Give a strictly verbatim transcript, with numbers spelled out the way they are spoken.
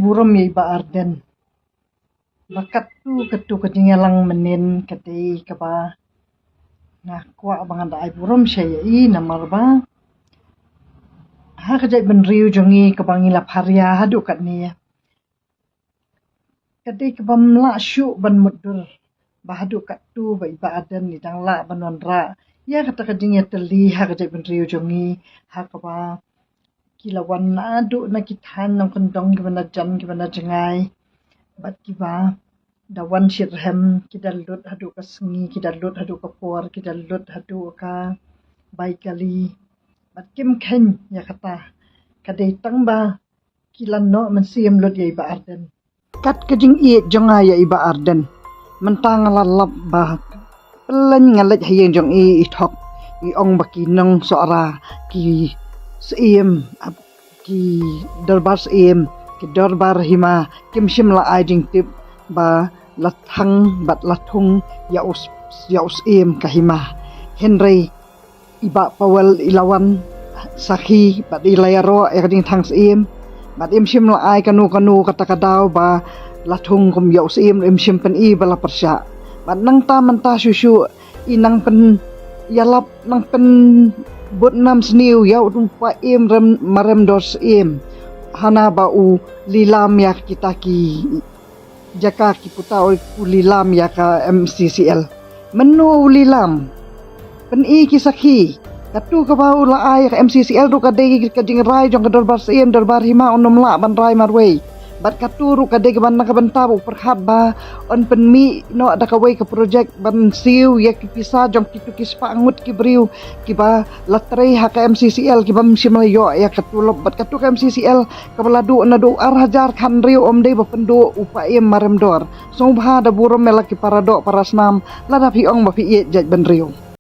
Burom ïa i Bah Ardent. Ba katto katto ka jingïalang mynnin ka dei kaba nga kwah ba ngan da ai burom sha ïa i namar ba ha ka jaitbynriew jong ngi kaba ngi la pharia haduh katne, ka dei kaba ym lah shuh ban mutdur ba haduh katto ba i Bah Ardent i dang lah ban wanrah ïa kata ka jingïatylli ha ka jaitbynriew jong ngi, ha kaba ki la wan naduh na ki thaiñ nongkyndong kiba na jan kiba na jngai, bad kiba da wan shitrhem, ki da lut haduh ka sngi, ki da lut haduh ka por, ki da lut haduh ka bai kali, bad kim kheiñ ïa kata. Ka dei tang ba ki la noh mynsiem lut ïa i Bah Ardent. Kat ka jingïeit jong nga ïa i Bah Ardent, mynta nga la lap ba pynlong nga leit ha ïing jong i, i thok, i ong ba ki nong Sohra, ki syiem, ap, ki dorbar syiem, ki dorbar hima, kim shym la ai jingtip ba la thang bad la thung ïa u s-, ïa u syiem ka hima. Hynrei i Bah Powell i la wan sakhi bad i la ïaroh ïa ka jingthang syiem, bad im shym la ai kano kano kata ka daw ba la thung kum ïa u syiem, im shym pyni ba la pyrshah. Bad nangta mynta shuh shuh i nang pynïalap, nang pynbud nam sniew ïa u Bah Im Rem, Marem Dor Syiem, hana ba u lilam ïa kita ki jaka, ki puta u, u lilam ïa ka M C C L. Mynno u lilam? Pyni ki sakhi. Katu kaba u la ai ka M C C L ruh ka dei ka jingrai jong ka dorbar syiem, dorbar hima, un ym lah ban rai marwei. Bad katu ruh ka dei kaba na ka bynta ba u pyrkhat ba un pynmih noh da kawei ka projek ban siew ïa ki pisa jong kitu ki spah ngut ki briew kiba la trei ha ka M C C L, kiba ym shym la ïoh ïa ka tulop. Bad katu ka M C C L kaba la duh naduh ar hajar khathynriew, ym dei ba pynduh u Bah Im Marem Dor. Sngewbha da burom ïa la ki para doh para snam, lada phi ong ba phi ïeit jaitbynriew.